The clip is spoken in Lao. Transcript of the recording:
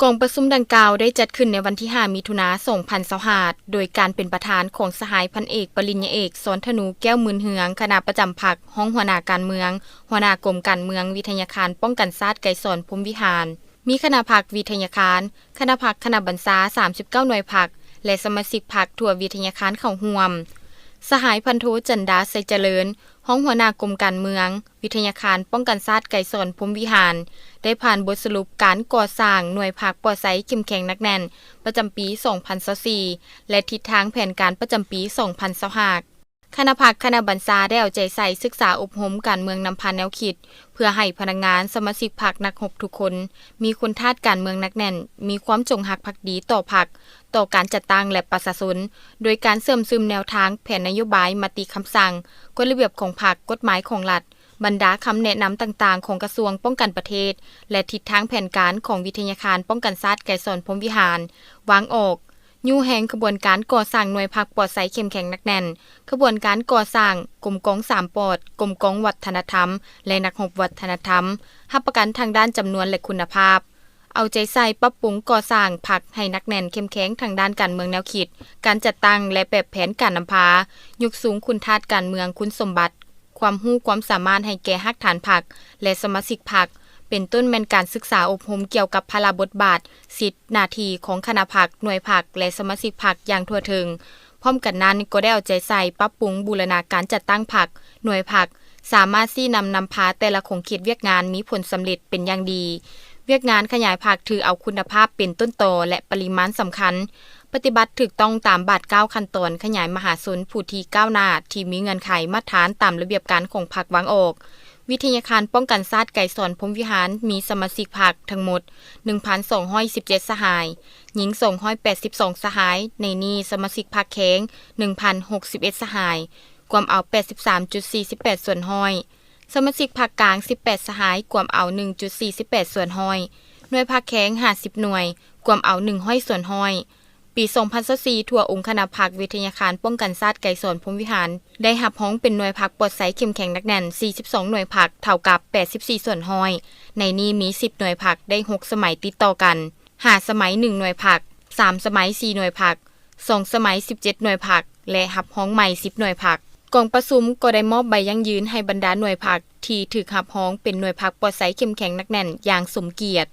ກອງປະຊຸມດັ່ງກ່າວໄດ້ຈັດຂຶ້ນໃນວັນທີຫ້າ ມິຖຸນາ ສອງພັນຊາວຫ້າ ໂດຍການເປັນປະທານຂອງສະຫາຍພັນເອກ ປະລິນຍາເອກ ສອນທະນູ ແກ້ວໝືນເຮືອງ ຄະນະປະຈຳພັກ, ຮອງຫົວໜ້າການເມືອງ, ຫົວໜ້າກົມການເມືອງ, ວິທະຍາຄານປ້ອງກັນຊາດ ໄກສອນ ພົມວິຫານ, ມີຄະນະພັກ, ວິທະຍາຄານ, ຄະນະພັກ, ຄະນະບັນຊາ ສາມສິບເກົ້າໜ່ວຍພັກ ແລະ ສະມາຊິກພັກທົ່ວວິທະຍາຄານເຂົ້າຮ່ວມ. ສະຫາຍພັນໂທ ຈັນດາ ໄຊຈະເລີນ ຮອງຫົວໜ້າກົມການເມືອງ, ວິທະຍາຄານປ້ອງກັນຊາດ ໄກສອນ ພົມວິຫານ ໄດ້ຜ່ານບົດສະຫຼຸບການກໍ່ສ້າງໜ່ວຍພັກປອດໃສເຂັ້ມແຂງໜັກແໜ້ນ ປະຈຳປີ ສອງພັນຊາວສີ່ ແລະ ທິດທາງແຜນການປະຈຳປີ ສອງພັນຊາວຫ້າ. ຄະນະພັກ, ຄະນະບັນຊາໄດ້ເອົາໃຈໃສ່ສຶກສາອົບຮົມການເມືອງນຳພາແນວຄິດ ເພື່ອໃຫ້ພະນັກງານ, ສະມາຊິກພັກ, ນັກຮົບທຸກຄົນ ມີຄຸນທາດການເມືອງໜັກແໜ້ນ, ມີຄວາມຈົງຮັກພັກດີຕໍ່ພັກ, ຕໍ່ການຈັດຕັ້ງ ແລະ ປະຊາຊົນ, ໂດຍການເຊື່ອມຊຶມແນວທາງ, ແຜນນະໂຍບາຍ, ມະຕິຄຳສັ່ງ, ກົດລະບຽບຂອງພັກ, ກົດໝາຍຂອງລັດ, ບັນດາຄຳແນະນຳຕ່າງໆຂອງກະຊວງປ້ອງກັນປະເທດ ແລະ ທິດທາງແຜນການຂອງວິທະຍາຄານປ້ອງກັນຊາດ ໄກສອນ ພົມວິຫານ ວາງອອກ, ຍູ້ແຮງຂະບວນການກໍ່ສ້າງໜ່ວຍພັກປອດໃສເຂັ້ມແຂງໜັກແໜ້ນ, ຂະບວນການກໍ່ສ້າງກົມກອງສາມປອດ, ກົມກອງວັດທະນະທຳ ແລະ ນັກຮົບວັດທະນະທຳ, ຮັບປະກັນທາງດ້ານຈຳນວນ ແລະ ຄຸນນະພາບ, ເອົາໃຈໃສ່ປັບປຸງກໍ່ສ້າງພັກໃຫ້ໜັກແໜ້ນເຂັ້ມແຂງທາງດ້ານການເມືອງແນວຄິດ, ການຈັດຕັ້ງ ແລະ ແບບແຜນການນຳພາ, ຍົກສູງຄຸນທາດການເມືອງ, ຄຸນສົມບັດ, ຄວາມຮູ້ຄວາມສາມາດໃຫ້ແກ່ຮາກຖານພັກ ແລະ ສະມາຊິກພັກ, ເປັນຕົ້ນແມ່ນການສຶກສາອົບຮົມກ່ຽວກັບພາລະບົດບາດ, ສິດ, ໜ້າທີ່ຂອງຄະນະພັກ, ໜ່ວຍພັກ ແລະ ສະມາຊິກພັກຢ່າງທົ່ວເຖິງ. ພ້ອມກັນນັ້ນກໍໄດ້ເອົາໃຈໃສ່ປັບປຸງບູລະນາການຈັດຕັ້ງພັກ, ໜ່ວຍພັກ, ສາມາດຊີ້ນຳນຳພາແຕ່ລະຂົງເຂດວຽກງານມີຜົນສຳເລັດເປັນຢ່າງດີ. ວຽກງານຂະຫຍາຍພັກຖືເອົາຄຸນນະພາບເປັນຕົ້ນຕໍ ແລະ ປະລິມານສຳຄັນ. ປະຕິບັດຖືກຕ້ອງຕາມບາດກ້າວຂັ້ນຕອນຂະຫຍາຍມະຫາຊົນຜູ້ທີ່ກ້າວໜ້າທີ່ມີເງື່ອນໄຂມາດຖານຕາມລະບຽບການຂອງພັກວາງອອກ. ວິທະຍາຄານປ້ອງກັນຊາດໄກສອນ ພົມວິຫານ ມີສະມາຊິກພັກທັງໝົດ ໜຶ່ງພັນສອງຮ້ອຍສິບເຈັດ ສະຫາຍ, ຍິງ ສອງຮ້ອຍແປດສິບສອງ ສະຫາຍ, ໃນນີ້ສະມາຊິກພັກແຂງ ໜຶ່ງພັນຫົກສິບເອັດ ສະຫາຍ, ກວມເອົາ ແປດສິບສາມຈຸດສີ່ສິບແປດ ສ່ວນຮ້ອຍ. ສະມາຊິກພັກກາງ ສິບແປດ ສະຫາຍ, ກວມເອົາ ໜຶ່ງຈຸດສີ່ສິບແປດ ສ່ວນຮ້ອຍ. ໜ່ວຍພັກແຂງ ຫ້າສິບ ໜ່ວຍ, ກວມເອົາ ໜຶ່ງຮ້ອຍ ສ່ວນຮ້ອຍ. ປີ ສອງພັນຊາວສີ່ ທົ່ວອົງຄະນະພັກ ວິທະຍາຄານປ້ອງກັນຊາດໄກສອນ ພົມວິຫານ ໄດ້ຮັບຮອງເປັນໜ່ວຍພັກປອດໃສເຂັ້ມແຂງໜັກແໜ້ນ ສີ່ສິບສອງ ໜ່ວຍພັກ, ເທົ່າກັບ ແປດສິບສີ່ ສ່ວນຮ້ອຍ. ໃນນີ້ມີ ສິບ ໜ່ວຍພັກ ໄດ້ ຫົກ ສະໄໝຕິດຕໍ່ກັນ, ຫ້າ ສະໄໝ ໜຶ່ງ ໜ່ວຍພັກ, ສາມ ສະໄໝ ສີ່ ໜ່ວຍພັກ, ສອງ ສະໄໝ ສິບເຈັດ ໜ່ວຍພັກ ແລະ ຮັບຮອງໃໝ່ ສິບ ໜ່ວຍພັກ. ກອງປະຊຸມກໍໄດ້ມອບໃບຢັ້ງຢືນໃຫ້ບັນດາໜ່ວຍພັກທີ່ຖືກຮັບຮອງເປັນໜ່ວຍພັກປອດໃສເຂັ້ມແຂງໜັກແໜ້ນຢ່າງສົມກຽດ.